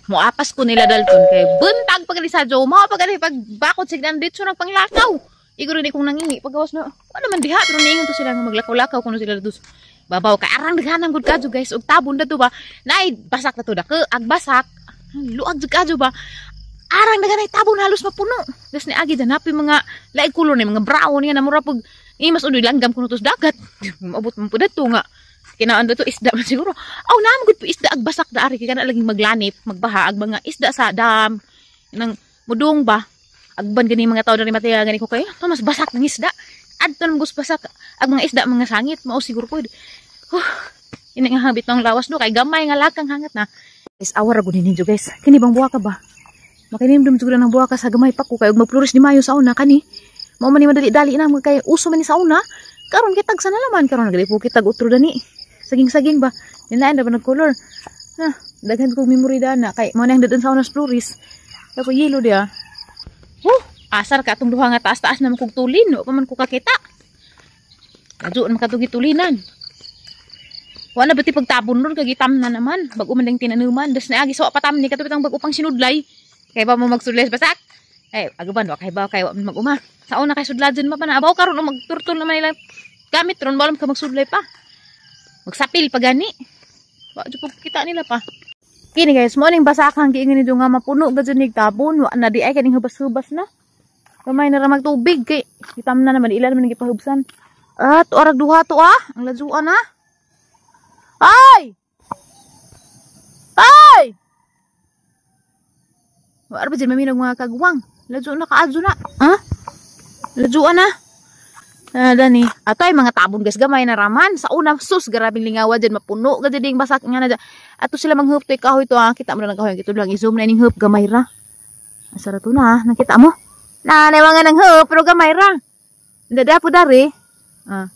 Muapas ko nila Dalton kay buntag pag sa jo mao pag pag bakod sigdan dito nagpanglakaw. Iguro ni kong nangingi pagawas na. Wala man diha pero niingon to sila nga maglakaw-lakaw kuno sila dito. Babaw kay arang daghanan gud kadyo, guys, ug tabon na to ba. Naay basak na to dako ag basak. Luag jud kadyo ba. Arang daghan ay tabon halos mapuno. Das ni agi dyan mga laig kulo ni mga brown nga namura pag mas udoy langgam kuno tos dagat. Maabot man pud dato nga. Kinaan dato isda man siguro. Aw naman gud isda ag basak da ari kay kana laging maglanip, magbaha ag mga isda sa dam. Nang mudong ba. Agban gani mga tao diri mataya gani ko kay to mas basak ng isda. Adto nang gus basak ag mga isda mga sangit mao siguro pud. Huh. Ini nga habit ng lawas do kay gamay nga lakang hangat na. Guys, awar ra gud ninyo, guys. Kini bang buha ka ba? Makinimdum jud ng buha ka sa gamay pa ko kay og magflourish di Mayo sa una kani. Mao man ni madali-dali na kay uso man ni sa una. Karon kitag sa nalaman karon nagalipo kitag utro dani. Saging-saging ba? Nilain ra ba nag-color? Na, daghan kog memory dana kay mao nang dadon sa una sa flourish. Ako yelo dia. Huh, asar ka atong duha nga taas-taas na man kog tulin, wa pa man ko kakita. Kadyo man katong gitulinan. Wa na bati pagtabon ron kay gitam na naman. Bag-o man ding tinanuman. Das naagi sa patam ni katong bag-o pang sinudlay. Kay ba mo magsudlay sa basak? Eh, agaban wa kay ba kay wa man mag-uma. Sa una kay sudladjon ma pa na abaw karon og magturtol naman nila gamit ron ba ka magsudlay pa. Magsapil pa gani. Wa jud kita nila pa. Kini guys, mo ning basakan giingon nito nga mapuno ga jud nig tabon, wa na di ay kaning hubas-hubas na. Gamay na ra magtubig kay itam na naman ila naman gipahubsan. At orag duha to ah, ang ladzuan na. Ay! Ay! Wa ra ba dyan maminog mga kagwang? Ladzuan na kaadyo na. Ha? Ladzuan na. Ah, dani. Ato ay mga tabon guys, gamay na raman. Sa una, sus, grabing lingawa dyan, mapuno ka dyan basak nga na dyan. Ato sila manghup to kahoy to ah. Kita mo na ng kahoy. Ito lang, i-zoom na ining hup, gamay ra. Asa ra to na, nakita mo? Na, na mga nang hup, pero gamay ra. Dada po dari. Ah.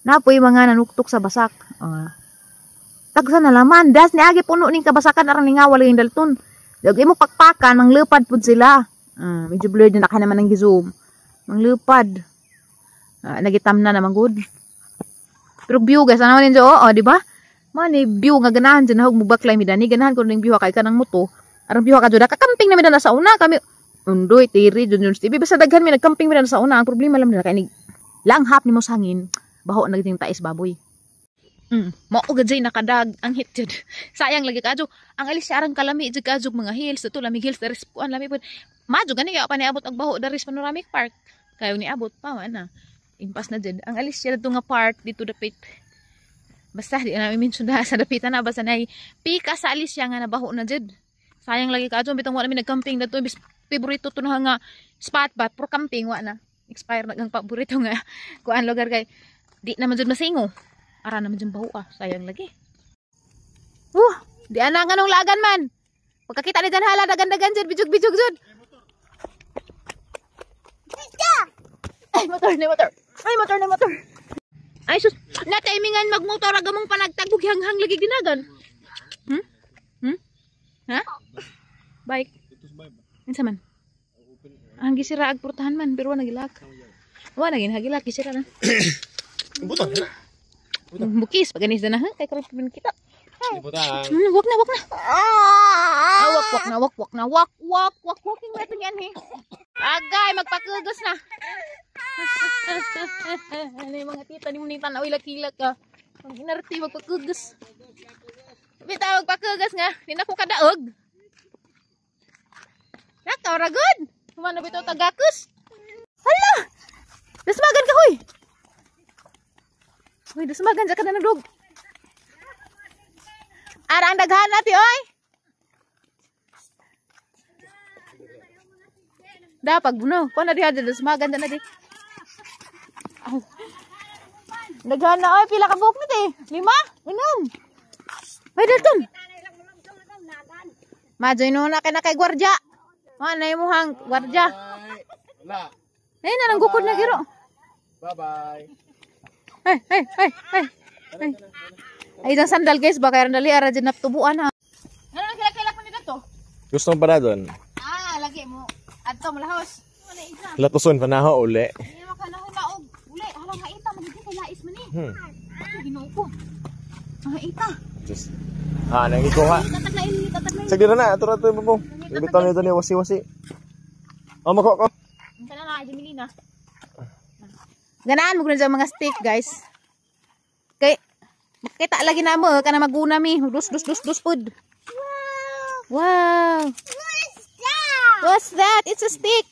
Napoy mga nanuktok sa basak. Ah. Tagsa na laman. Das ni agi puno ning kabasakan arang lingawa laging dalton. Dagay mo pakpakan, manglupad pud sila. Ah, medyo blurred na naka naman ang gi-zoom. Manglupad. Ah, nagitam na naman good. Pero view guys, ano ninyo? Oo, di ba? Mani view nga ganahan dyan hog mubaklay mi dani ganahan ko ning view kay kanang moto. Arang view ka jud kakamping na mi dana sa una kami. Undoy, tiri, jud jud TV basta daghan mi nagcamping mi dana sa una. Ang problema lang nila kay ni langhap nimo sa hangin, baho na gid tais baboy. Mao gid jay nakadag ang hit jud. Sayang lagi kadyo. Ang alis siya arang kalami jud kadyo mga hills to lami hills daris kuan lami pud. Madyo gani kay pa niabot ang baho daris Panoramic Park. Kayo niabot pa man na. Impas na jud. Ang alis siya dito nga part dito dapit. Basta di na mention da sa dapitan na basta nay pika sa alis siya nga nabaho na jud. Sayang lagi kadyo bitong wa mi nagcamping dito bis favorito to na nga spot ba pro camping wa na. Expire na gang paborito nga kuan lugar kay di naman jud masingo. Ara naman dyan baho ah. Sayang lagi. Di ana nga nung lagan man. Pagkakita ni dyan hala, dagan-dagan dyan, bijug-bijug dyan. Ay, motor na motor. Ay, motor na motor. Ay, sus. Nataimingan magmotor, agamong panagtagbog, hanghang lagi ginagan. Hmm? Hmm? Ha? Bike. Insa man? Ang gisira ag purtahan man, pero wa nagilak. Wa nagin hagilak, gisira na. Butan na. Bukis, paganis na ha, kay karon man kita. Butang. Wak na, wak na. Ah, wak, wak na, wak, wak na, wak, wak, wak, walking na ito yan he. Agay, magpakugos na. Ano yung mga tita ni Munita na ilak-ilak ka. Ang inarte, magpakugos. Bitaw, magpakugos nga. Di na ko kadaog. Nakaw, ragod. Humano bitaw tagakus. Hala! Dasmagan ka, huy! Uy, dasmagan ka na nagdog. Ara ang daghan natin, oy. Da pag buno, kuan na diha dasmagan na di. Aw. Daghan na oy, pila ka buhok ni ti? 5? 6. May dalton. Majoy no na kay na kay gwardya. Mana imuhang gwardya. Wala. Eh, narang gukod na giro. Bye-bye. Ay, ay, ay, ay. Ay. Ay, isang sandal guys, baka dali ara dyan naptubuan ha. Ano na kilak-kilak mo nito to? Gusto mo pa na doon? Ah, lagi mo. Adto mo lahos. Ano isa? Latuson pa na ho uli. Hindi mo ka nahunaog. Uli, hala nga ita, magiging kay lais man eh. Ito, Ginoo ko. Mga ita. Just ah, nang ikuha. Tataglain, tataglain. Sige na, ato ra to mo. Ibitaw nito ni wasi-wasi. Oh, mako ko. Kana na, Jimilina. Ganaan mo sa mga stick, guys. Kay makita lagi na mo kana maguna mi, dus dus dus dus pud. Wow. What's that? What's that? It's a stick.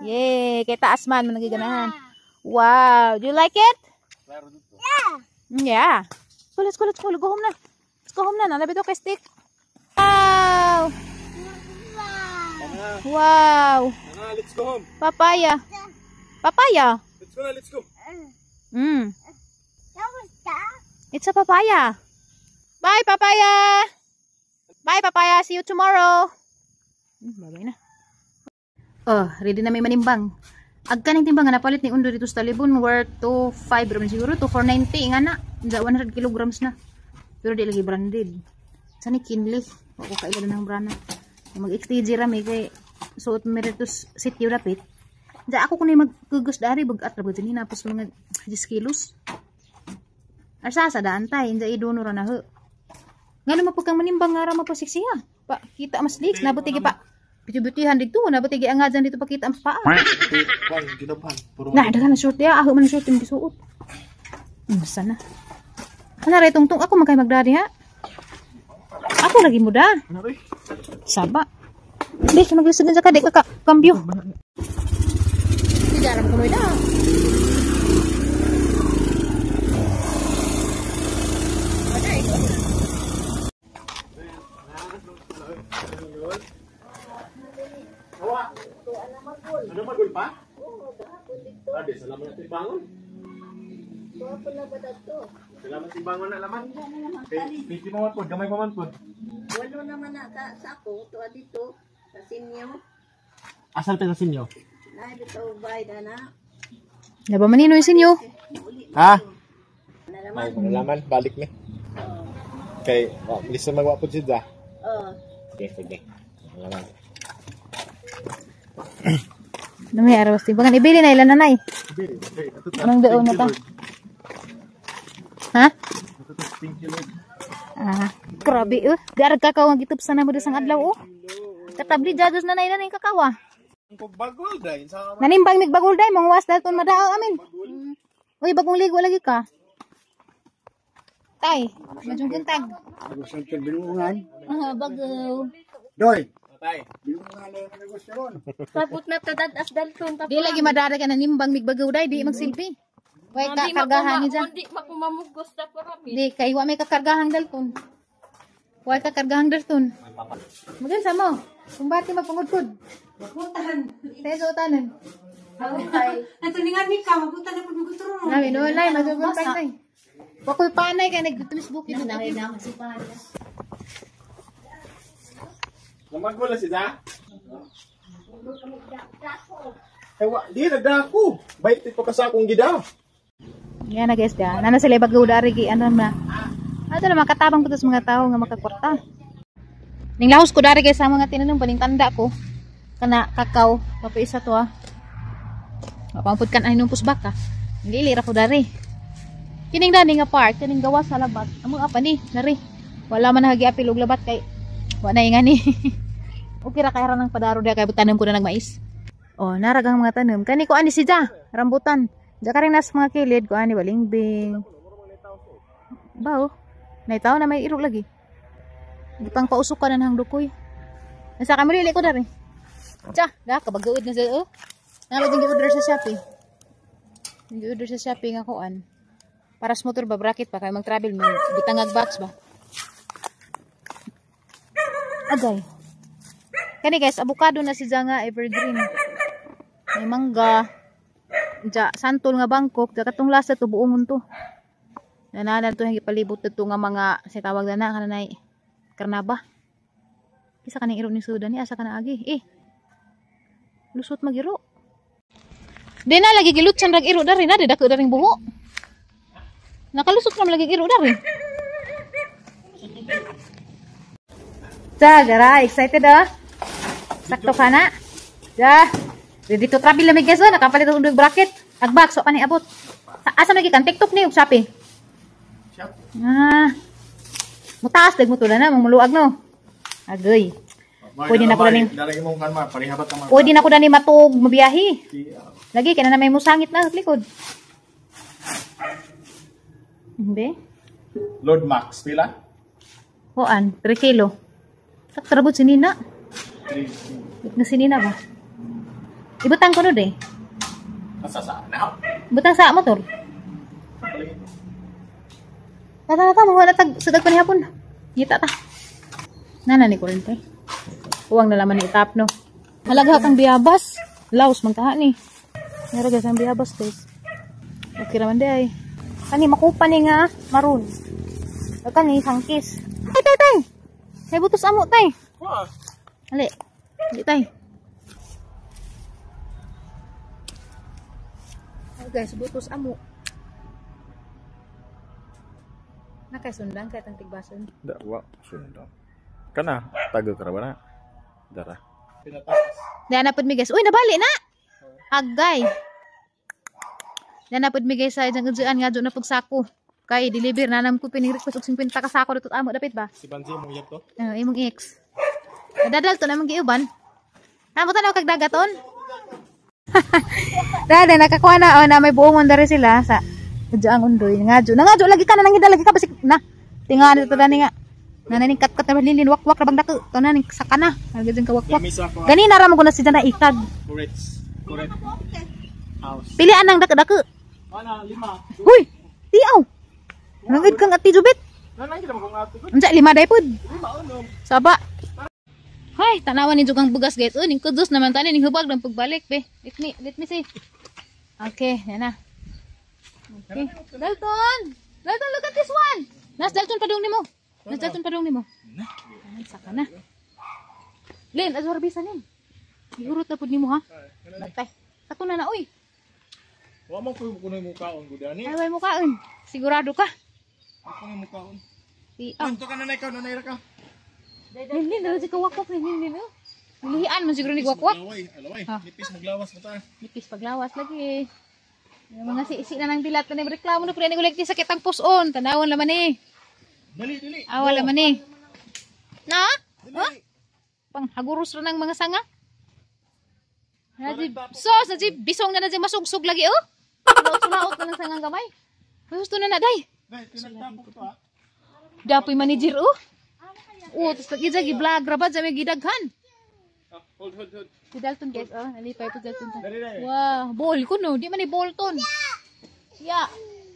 Yay, kay taas man man nagiganahan. Wow, do you like it? Yeah. Yeah. Go, let's go, let's go. Go home na. Let's go home na. Nalabi to kay stick. Wow. Wow. Tara, let's go home. Papaya. Papaya. Let's go na, let's go. That was that. It's a papaya. Bye, papaya. Bye, papaya. See you tomorrow. Bye-bye na. Oh, ready na may manimbang. Ag kaning timbang nga napalit ni Undo dito sa Talibon worth 2.5 raman siguro, 2,490 nga na. 100 kilograms na. Pero di lagi branded. Sa ni Kinley. Wa ko kaila ng brana. Mag XTG ra mi kay suot mi dito city rapit. Diya ako kunay magkugos dari bag-at ra gud ni napos mga 10 kilos. Asa sa daan tay, inda iduno ra na ho. Ngano mapag kang manimbang nga ra mapasiksiha. Pa kita mas leaks nabot gi pa. Biti-bitihan dito, nabot gi angadyan dito pakita ang paa. Kwan, ginapan. Puro Na, daghan na short ya, aho man na short yung gisuot. Sana. Ano ray tungtong ako man kay magdari ha. Ako lagi mo da. Ano rin? Saba. Di, maglisod na sa kadi ka kambyo. Di daram kunoy da. Ano magul pa? Ade, salamat sa bangon. Salamat sa bangon na laman. Piti pa man po, gamay pa man po. Walo naman na ka sako tuwa dito sa sinyo. Asal pa sa sinyo? Na dito bay na na. Naba manino yung sinyo? Ha? Na naman. Ay, laman, balik na. Kay, oh, bilis na magwapod siya. Oh. Sige, sige. Laman. Namay arawas timbangan. Ibili na ilan nanay. Anong daon na ta? Ha? Ah, grabe eh. Garag kakao ang gitupsan na mo sang adlaw oh. Katabli judges na nanay nanay kakao ah. Bagol dahil sa Nanimbang migbagol day mong was dalton madao amin. Uy, bagong ligo lagi ka. Tay, madyong guntag. Negosyo sa bilungan. Ah, bagaw. Doy, Tay. bilungan na yung negosyo ron. Tapos na tadad as dalton Di lagi madara ka nanimbang migbagaw day, di magsilbi. Way ka kargahan ni dyan. Hindi makumamugos na parami. Di kay wa may kakargahang dalton. Way kakargahang dalton. Magan sa mo. Kumbati magpangudkod. Magutan. Teso tanan. Natulingan mi ka, magutan na po maguturo. Nami no lay majugon panay. Wakoy panay kay nagtumis bukid na. Namagol na siya. Ay, wa, di nagdako. Bait ito ka sa akong gida. Yan na guys da. Nana sila bagaw dari gi ano na. Ato na makatabang po sa mga tao nga makakwarta. Ning lahos ko dari guys sa mga tinanong paning tanda ko. Kana kakao papaisa to ah. Mapampud kan ay nung pusbaka. Lili ra ko dari. Kining dani nga park kining gawas sa labat. Amo apa ni nari. Wala man nagiapil og labat kay wa na ingani. Okay ra kay ra nang padaro diha kay tanom ko na nagmais. Oh, naragang mga tanom. Kani ko ani siya, rambutan. Diya ka rin nas mga kilid ko ani balingbing. Bao. Naitaw na may iro lagi. Di pang pausok ka na ng dukoy. Nasa kamuli ko dari. Tsa, da kabagaud na sa oh. Nalo din order sa Shopee. Nag-order sa Shopee nga kuan. Para sa motor ba bracket pa kay mag-travel mo bitangag box ba. Agay. Kani guys, avocado na si nga evergreen. May mangga. Ja, santol nga Bangkok, ja katong lasa to buongon to. Nananan to yung gipalibot to nga mga sa tawag na na kananay karnaba. Isa kaning iro ni Sudan ni asa ka na agi. Eh. Lusot magiro. Di na lagi gilutsan rag iro dari na di dako daring buho. Nakalusot na lagi iro dari. Ja, gara excited ah. Sakto ka na. Ja. Ready to travel na mi guys, oh. Nakapalit ang bracket. Agbak so pani abot. Asa lagi kan TikTok ni ug Shopee. Ah. Mutaas dag mo na mong muluag no. Agay. Pwede na ko dani. Dalagi mo kan ma, parihabat ka ma. Pwede na ko dani matug mabiyahe. Lagi kay na may musangit na sa likod. Hindi. Load max pila? Kuan, 3 kilo. Sakto ra gud si Nina. 3. Na si Nina ba? Ibutang ko no de. Asa sa na? Butang sa motor. Tata tata mga tag sa dag panihapon. Ngita ta. Nana ni kurente. Uwang na laman ni itap no. Halagha kang biyabas. Laos man kaha ni. Meron guys ang biyabas guys. Okay raman di ay. Kani makupa ni nga maroon. Kani sangkis. Tay tay tay. May butos amo tay. Wa. Ali. Di tay. Oh guys, butos amo. Nakasundang kay tang tigbason. Da wa sundang. Kana tago ka ra ba na? Dara. Pinataas. Dahil napod mi guys. Uy, nabali na. Agay. Dahil napod mi guys sa dyan udyaan nga dyan na pagsako. Kay deliver na nam ko pinag-request og 50 ka sako dito amo dapit ba? Si Banzi mo yap to. Imong ex. Dadal to namang giuban. Amo tanaw kag dagaton. Dada nakakuha na oh, na may buong dere sila sa udyang undoy. Ngadyo. Nangadyo lagi ka na nangida lagi ka basik na. Tinga dito dani nga. Nananing katkat na balilin wakwak ra bang dako. To na ning saka na. Alga ka wakwak. Ganina ra mo ko na si na ikag. Correct. Correct. House. Pilian ang dako-dako. Ana lima. Huy, tiaw. Nangid kang ati Jubit. Nanay kita mo kung ato. Unsa lima day pud. Lima unom. Saba. Hay, tanawan ni jugang bugas guys. Oh, ning kudus naman tani ning hubag ng pagbalik be. Let me see. Okay, yan na. Okay. Dalton! Dalton, look at this one. Nas Dalton padung nimo. Nas Dalton padung nimo. Ay, saka na. Lin, azwar bisa Lin. Ihurot na pud nimo ha. Batay. Sako na na oy. Wa man ko kunoy mukaon gud ani. Ay, way mukaon. Sigurado ka. Ako nga mukaon. Tiaw. Anto ka nanay ka, nanay ra ka. Lin, Lin, dala si kawakwak ni Lin, Lin. Oh. Lihian man siguro ni wakwak. Laway, alaway. Ah. Nipis maglawas mo ta. Nipis paglawas lagi. Yung mga sisi na ng dilat na reklamo na pala ni sakit ang puson. Tanawon laman eh. Dali, dali. Awa laman eh. Na? Huh? Panghaguros ra ng mga sanga. Najib, sos, najib, bisong na najib masugsug lagi oh. Sulaot-sulaot na ng sangang gamay. Gusto na na, day. Dai, pinagtapok to ah. Dapoy manager oh. Oh, tas lagi gi-vlog ra ba may gidaghan. Hold, hold, hold. Si Dalton guys, oh, nalipay po Dalton. Dali, dali. Wow, ball ko no, di man ni ball ton. Yeah.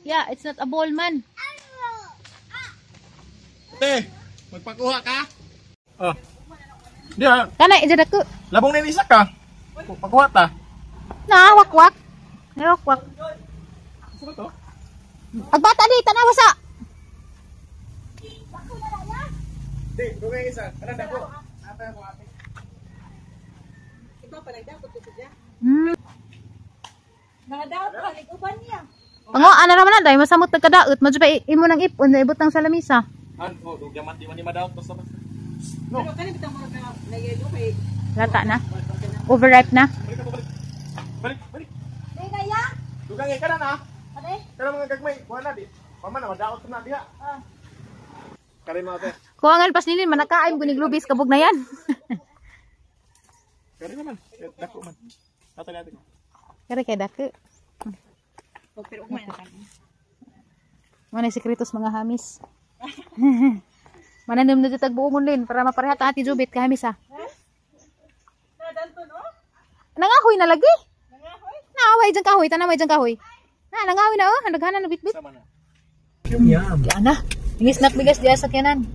Yeah, it's not a ball man. Te, magpakuha ka. Oh. Di ah, Kana ija dako. labong na isa ka. Pakuha ta. Na wakwak. Na wakwak. Gusto ba to? Agbata di tanawa sa. Di, dugay isa. Kana dako. Ate ako ate. Iba pa nagdakot ko siya. Mga daot pa uban niya. Pango ana ra man na day masamot nagkadaot madyo pa imo nang ipon na ibutang sa lamisa. An, oh, dugay man di man ni madaot basta basta. No. Pero kani bitang murag na yelo kay Lata na. Overripe na. Balik ka, balik. Balik, balik. Dai kaya? Dugang ka na na. Kana mga gagmay, kuha na di. Pama na madaot na diha. Ah. Kari mo ate. Kuangan pas nilin manakaim ko ni glubis kabog na yan. Kari naman. Dako man. Ate ate ko. Kari kay dako. Oh, pero ugmay na kani. Mana sekretos mga hamis. Mananim na dito tagbuongon din para mapareha ta ati Jubit kahamis ha. Nangahoy na lagi. Nangahoy? Naaway dyan kahoy, tanaway dyan kahoy. Na, nangahoy na oh, handaghanan na bitbit. Sama na. Yan na. Ingis na bigas diya sa kiyanan.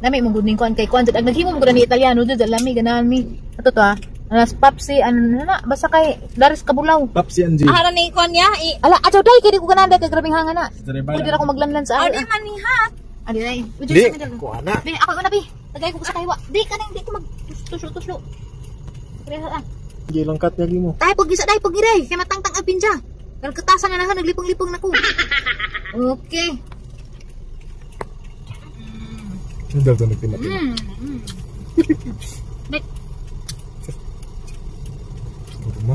Lami mong gudning kuan kay kuan jud ag naghimo mo ni Italiano jud lami ganahan mi. Ato to ah. Alas Papsi ano na basta kay Daris Kabulaw. Papsi Angie. Ara ni kon niya i Ala ato day kay di ko ganahan kay grabing hanga na. Pwede ra ko maglanlan sa Adi man ni hat. Adi day. Di, kuha na. Bi ako una bi. Tagay ko sa kaywa. Di kaning di ko mag tuslo tuslo. Kaya ah. Di langkat lagi mo. Tay pag isa day pag giray kay matangtang ang pinja. Karon katasan na na naglipong-lipong na ko. Okay. Hindi daw nagtima-tima. Wait. Mo.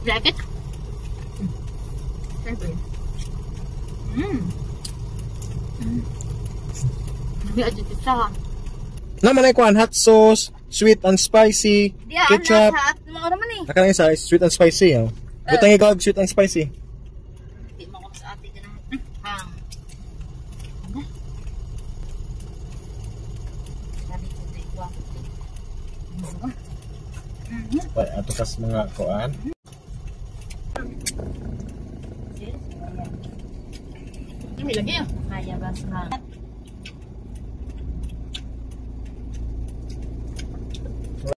Like it? May adyo sa. Naman ay kuan hot sauce, sweet and spicy, ketchup. Mga naman eh. Naka lang isa, sweet and spicy. Oh. Butang ikaw sweet and spicy. Di mo ko sa ate ka na. Hang. Wait, ato kas mga kuan. Kami lagi ah. Kaya ba sa